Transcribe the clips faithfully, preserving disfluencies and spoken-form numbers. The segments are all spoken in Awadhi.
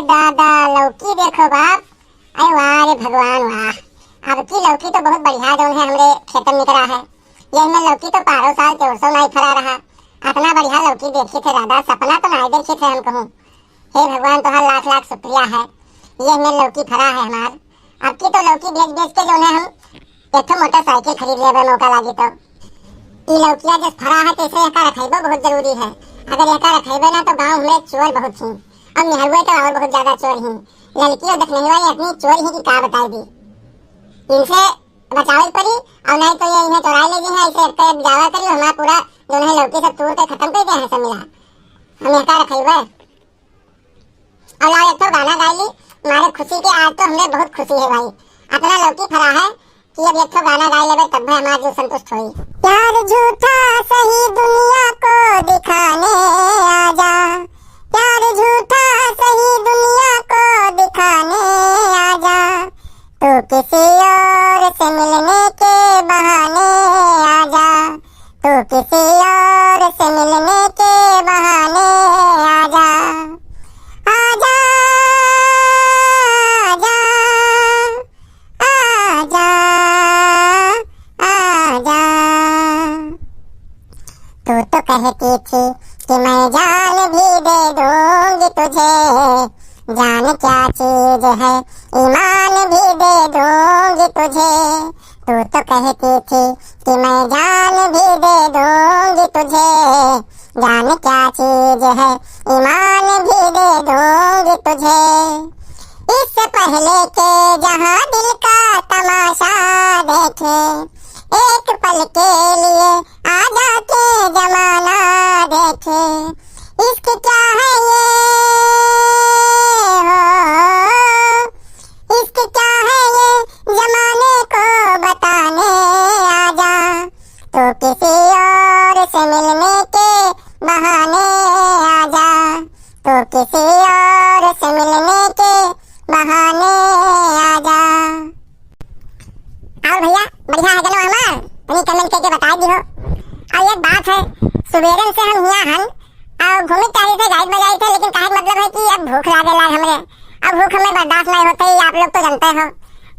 दादा, लौकी देखो बाप, अरे वाह रे भगवान वाह। अब की लौकी तो बहुत बढ़िया जौन है हमरे खेतन निकरा है। यही में लौकी तो पारो साल केवरसो नाई फरा रहा। अतना बढ़िया लौकी देखी थे दादा, सपना तो नाई देखी थे हम कहूँ। हे भगवान, तोहार लाख लाख शुक्रिया है, यही में लौकी फरा है हमार। अब की तो लौकी बेच बेच के जौन है हम एक ठो मोटरसाइकिल खरीद लेबे, मौका लागी तो। ई लौकिया जस फरा है, तैसे एका रखैबो बहुत जरूरी है। अगर एका रखैबे ना, तो गाँव में चोर बहुत ही, और निहरुए तो और बहुत ज्यादा चोर ही। ललकी और दखनहिवा ये इतनी चोर ही कि का बताई दी। इनसे बचावे पड़ी, और नहीं तो ये इन्हें चोराई ले जी है, ऐसे एक तरफ जावा करी, हमारा पूरा जौन है लौकी सब तोड़ के खत्म कर दिया है सब मिला। हम एका रखैबे। और लाओ एक ठो गाना गाई ली, मारे खुशी के आज तो हमरे बहुत खुशी है भाई। अतना लौकी फरा है कि अब एक ठो गाना गाई लेबे तब भी हमार दिल संतुष्ट होई। प्यार झूठा सही दुनिया को दिखाने आजा, प्यार झूठा सही दुनिया को दिखाने आजा, तू किसी और से मिलने के बहाने आजा, तू किसी और से मिलने के बहाने आजा, आजा, आजा, आजा, आजा। तू तो कहती थी कि मैं जान भी दे दूंगी तुझे, जान क्या चीज है, ईमान भी दे दूंगी तुझे। तू तो कहती थी कि मैं जान भी दे दूंगी तुझे, जान क्या चीज है, ईमान भी दे दूंगी तुझे। इससे पहले के जहां दिल का तमाशा देखे, एक पल के लिए आजा के जमाना देखे। इश्क क्या है ये हो, इश्क क्या है ये जमाने को बताने आजा, तो किसी और से मिलने के बहाने आजा, तो किसी और से मिलने के बहाने आजा। और भैया, बढ़िया है गनो हमार, तनी comment करके बता दिहो। और एक बात है, सुबेरन से हम हिया हन, और घूमी टहरी थे, गाइत बजाई थे, लेकिन कहे के मतलब है कि अब भूख लागे लाग हमरे, अब भूख हमें बर्दाश्त नहीं होते, ये आप लोग तो जानते हो,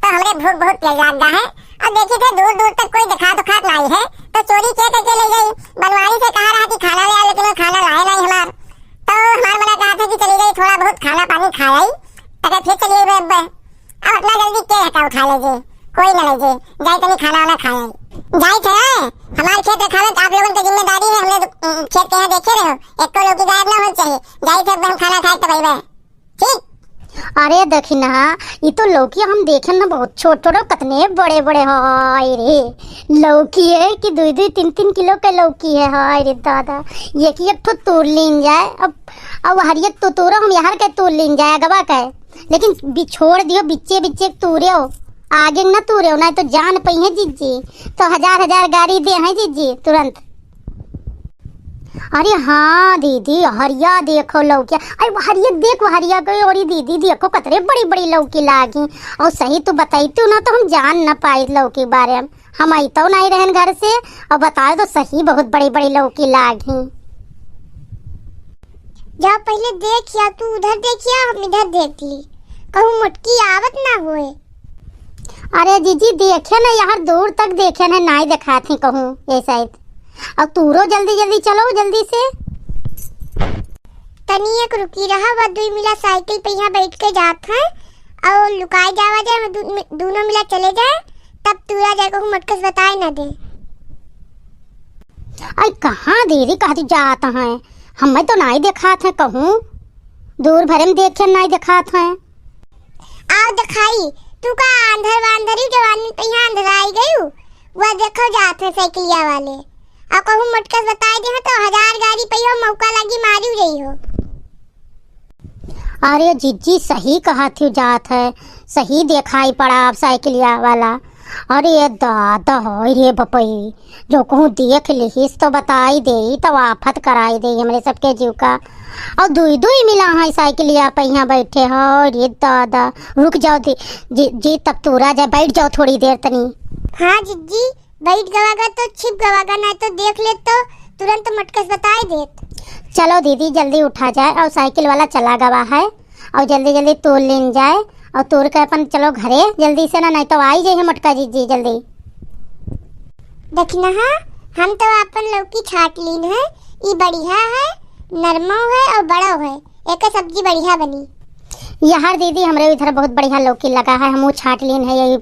तो हमरे भूख बहुत तेज लाग गा है। और देखी थे दूर दूर तक कोई दिखात उखात नहीं है, तो चोरी के करके ले गई, बनवारी से कहा रहा कि खाना ले आओ, लेकिन वो खाना लाए नहीं हमार, तो हमार मना कहा था कि चली गई थोड़ा बहुत खाना पानी खा आई, अगर फिर चली गई अब। अब अपना जल्दी के हटा उठा ले जे, कोई ना ले जे, जाई तनी खाना वाना खाए। जाई थे, हैं? हमार खेत रखावे तो आप लोगन के जिम्मेदारी है, हमने तो, उम, खेत के यहाँ देखे रहो, एको लौकी गायब ना होना चाहिए। जाई थे, अब हम खाना खाए तब अइबे। ठीक? अरे देखी ना, ई तो लौकी हम देखे ना बहुत छोट छोट, कतने बड़े बड़े, हाय रे। लौकी है कि दुई दुई तीन तीन किलो के लौकी है, हाय रे दादा। ये कि एक ठो तोड़ लीन जाए, अब, अब हरियत तो तोड़ो, हम यहाँ के तोड़ लीन जाए, अगवा के। लेकिन बिछोड़ दियो, बिच्चे बिच्चे तूरेओ, आगे न तूरेओ, नहीं तो जान पइहे जिज्जी, तो हजार हजार गारी देहैं जिज्जी तुरंत। अरे हाँ दीदी, हरिया देखो लौकिया, अरे हरिया देख, हरिया गई, अरे दीदी देखो कतरे बड़ी बड़ी लौकी लागी। और सही तू बताई तू ना तो हम जान न पाई लौकी के बारे में। हम अइतो नहीं रहन घर से, और बताओ तो सही बहुत बड़ी बड़ी लौकी लागी। जा पहिले देखिया, तू उधर देखिया, हम इधर देख ली, कहूँ मोटकी आवत ना होए। अरे जीजी देखे ना, यहाँ दूर तक देखे ना, नाई देखात ही कहूँ ये साइड। अब तूरो जल्दी जल्दी चलो, जल्दी से। तनी एक रुकी रहा, वह दुई मिला साइकिल पे यहाँ बैठ के जात है, और लुकाए जावा जाए, हम दू-, दोनों मिला चले जाए, तब तूरा जाए कहूँ मटकस बताए ना दे। आई कहाँ दीदी कहती जात हैं, हमें तो नाई देखात है कहूँ, दूर भरे में देखे नाई देखात हैं। आओ देखाई, तू का आंधर वांधरी जवानी पे यहाँ अंधराई गयू, वह देखो जात है साइकिलिया वाले, और कहूँ मटकस बताए दे तो हजार गाड़ी पे हो मौका लगी मारी रही हो। अरे जीजी सही कहत ही जात है, सही देखाई पड़ा अब साइकिलिया वाला। अरे दादा, होय रे बपई, जो कहूँ देख लिहिस तो बताई देई, तो आफत कराई देई हमरे सबके जीव का। और दुई दुई मिला है साइकिलिया पे यहाँ बैठे, होय रे दादा। रुक जाओ दी-, जी, जी तब तूरा जाए, बैठ जाओ थोड़ी देर तनी। हाँ जीजी, बैठ गवागा तो छिप गवागा, ना तो देख ले तो तुरंत मटकस बताए देत। चलो दीदी जल्दी उठा जाए, और साइकिल वाला चला गवा है। और जल्दी जल्दी तूर लीन जाए, और तूर के अपन चलो घरे जल्दी से ना, नहीं तो आई जाइए मोटका जिज्जी जल्दी। देखना हा, हम तो अपन लौकी छाट लीन है, ई बढ़िया है, नरमो है और बड़ो है, एकर सब्जी बढ़िया बनी। यार दीदी, हमरे इधर बहुत बढ़िया लौकी लगा है, हमहू छाट लीन है, यही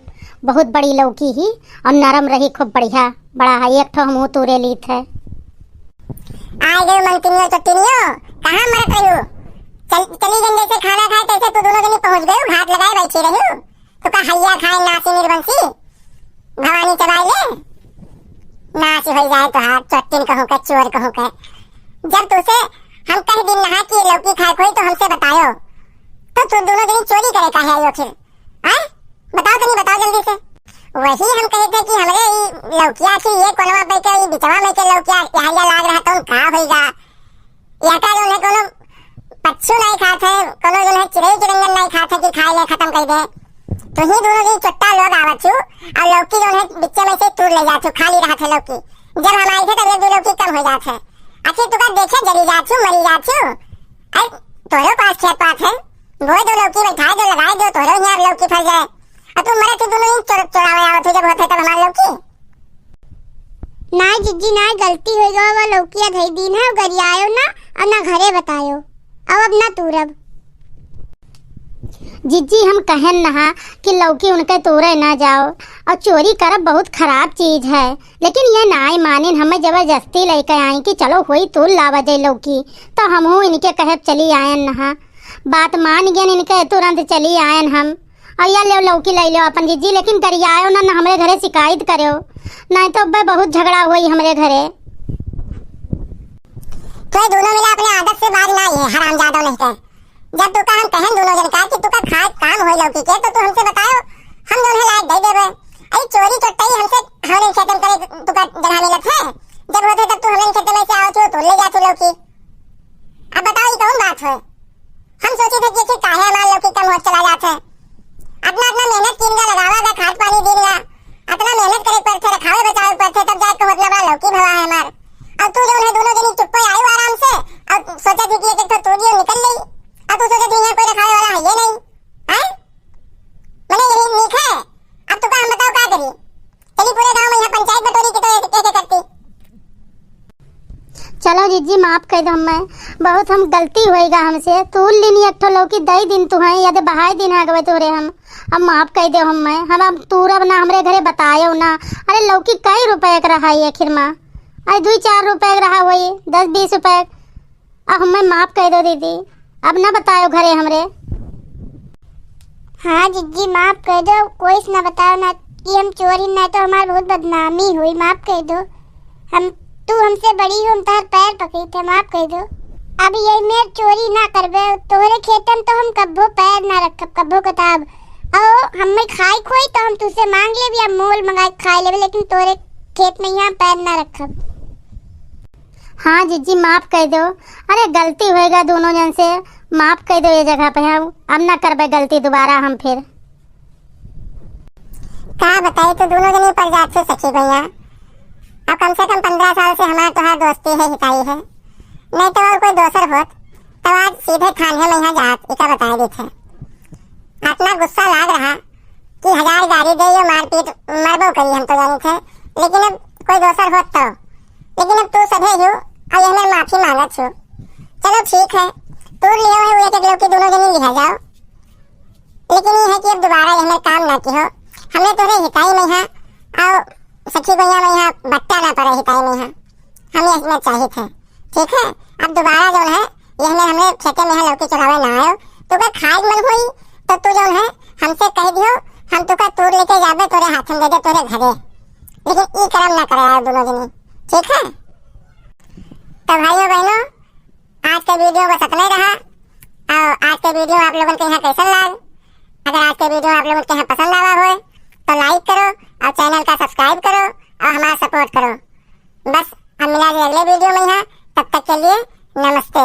बहुत बड़ी लौकी ही और नरम रही, खूब बढ़िया बड़ा है, एक ठो हमहू तूरे लीत है। आइ गयो मनकिनियो चोटिनियो, कहाँ मरत रहियो? चल, चली गन जैसे खाना खाए तैसे तू दुनो जनी पहुँच गयो, घात लगाए बैठी रहियो। तू का हइया खाए नासी निर्बंसी, भवानी चबाई ले। नासी होई जाए तोहार, चोटिन कहूँ के, चोर कहूँ के। जब तुसे हम कह दिन नहा कि लौकी खाए कोई तो हमसे बतायो, तो तू दुनो जनी चोरी करे काहे आयो फिर? हैं? बताओ तनी, बताओ जल्दी से। वही हम कहे थे कि हमरे ई लौकिया की ये कोनवा पे के, ई बिचवा में के लौकिया, यहाँ या लाग रहा तो का होइगा? या का जौन है कोनो पच्छू नहीं खात है, कोनो जौन है चिड़ै चिरंगन नहीं खात है कि खाए ले खत्म कर दे। तो ही दोनों दिन चुट्टा लोग आवत छु और लौकी जौन है बिच्चे में से तूर ले जात छु, खाली रहत है लौकी। जब हम आई थे तब एक दो लौकी कम हो जात है। आखिर तुका देखे जरी जात छु, मरी जात छु। अरे तोरो पास खेत पात है, बोए दो लौकी, बैठाए दो, लगाए दो, तोरो यहाँ लौकी फल जाए। और तू मरे तू दोनों दिन चोर-, चोरावे आवत हो जब होत है तब हमार लौकी। नाय जिज्जी नाय, गलती होइ गवा, लौकिया धई दीन है, गरियायो ना और ना घरे बतायो, अब अब ना तूरब। जिज्जी हम कहन नहा कि लौकी उनके तूरे ना जाओ, और चोरी करब बहुत खराब चीज है, लेकिन ये नाय मानिन, हमें जबरदस्ती लेके आई कि चलो होई तूर लावा जाए लौकी, तो हमहू इनके कहे चली आयन नहा। बात मान गयन इनके, तुरंत चली आयन हम। और या लेव लौकी लई लेव अपन जिज्जी, लेकिन गरियायो ना, ना हमरे घरे शिकायत करेव, नहीं तो अब्बे बहुत झगड़ा होई हमरे घरे। तो ये दोनों मिला अपने आदत से बाज ना ये हरामजादो नहीं के। जब तुका हम कहन दोनों जन का कि तुका खाए काम होई लौकी के, तो तू हमसे बतायो, हम दोनों लायक दे देबे। अरे चोरी चोट्टई हमसे, हमरे खेतन करे तुका जगह मिलत है, जब होते तब तू हमरे खेत में से आओ तू, तू ले जा तू लौकी। अब बताओ ये कौन बात है? हम सोचे थे कि आखिर काहे हमार लौकी कम होत चला जात है। अतना, अतना मेहनत कीन गा, लगावा गा, खाद पानी दीन गा, अतना मेहनत करे पड़थे, रखावे बचावे पड़थे, तब जाके कहूँ अतना बड़ा लौकी भवा है हमार। और तू जौन है दोनों जनी चुप्पे आयु आराम से, और सोचा थी कि एक, एक ठो तू दियो निकल गई, और तू सोचा थी यहाँ कोई रखावे वाला है ये नहीं, हैं? मने यही नीक है। अब तू का हम बताओ का करी? चली पूरे गांव में यहाँ पंचायत बटोरी की तो एक, एक, एक करती। चलो जिज्जी, माफ कर दो हमें, बहुत हम गलती होएगा हमसे। तूर लिन एक ठो लौकी दई दिन तू है, यदि बहाई दिन आ गए तोरे हम, अब माफ कर दो हमें, हम अब तूरब ना, हमरे घरे बतायो ना। अरे लौकी कई रुपए के रहा है आखिर में? अरे दुई चार रुपए के रहा होई, दस बीस रुपए। अब हमें माफ कर दो दीदी, अब ना बतायो घरे हमरे। हाँ जिज्जी, माफ कर दो, कोई से ना बतायो ना कि हम चोरी, ना तो हमार बहुत बदनामी हुई, माफ कर दो। हम, तू हमसे बड़ी हो, हम तार पैर पकड़ी थे, माफ कर दो। अब ये मेर चोरी ना करबे, तोहरे खेतन तो हम कब्बो पैर ना रखब, कब्बो किताब। और हमें खाई खोई तो हम तुझसे मांग लेब या मोल मंगा के खा लेब, लेकिन तोहरे खेत में यहाँ पैर ना रखब। हाँ जिज्जी, माफ कर दो। अरे गलती होएगा दोनों जन से, माफ कर दो ये जगह पे। अब, अब ना करबे गलती दोबारा हम फिर। का बताई, तू दोनों जनी पर जात से सखी भैया। अब कम से कम पन्द्रह साल से हमार तोहार दोस्ती है, हिताई है, नहीं तो और कोई दोसर होत, तो आज सीधे थाने में यहाँ जात, इका बताए देत है। अतना गुस्सा लाग रहा कि हजार गारी दे, यो मारपीट, मरबो करी हम तो जानी थे, लेकिन अब कोई दोसर होत तो, लेकिन अब तू सधे हो, और ये हमें माफी मांगत हो। चलो ठीक है, तूर लियो है, वो एक एक लौकी दोनों जनी लिहा जाओ, लेकिन ये है कि अब दोबारा ये हमें काम ना किहो, हमें तोरे हिताई में है, और सखी भैया में यहाँ बट्टा ना पड़े हिताई में यहाँ। हम यही में चाहित है, ठीक है? अब दोबारा जौन है, यही में हमरे खेते में है लौकी चुरावे ना आयो, तो का खाए मन होई, तो तू जौन है, हमसे कह दियो, हम तू का तूर लेके जाबे, तोरे हाथ में दे दे, तोरे घरे। लेकिन ई करम ना करे यार दोनों जनी, ठीक है? तो भाइयों बहनों, आज का वीडियो बस इतना ही रहा। और आज का वीडियो आप लोगन के यहाँ कैसन लाग? अगर आज का वीडियो आप लोगन के यहाँ पसंद आवा होए, तो like करो और चैनल का सब्सक्राइब करो और हमारा सपोर्ट करो। बस, हम मिला जाए अगले वीडियो में यहाँ, तब तक के लिए नमस्ते।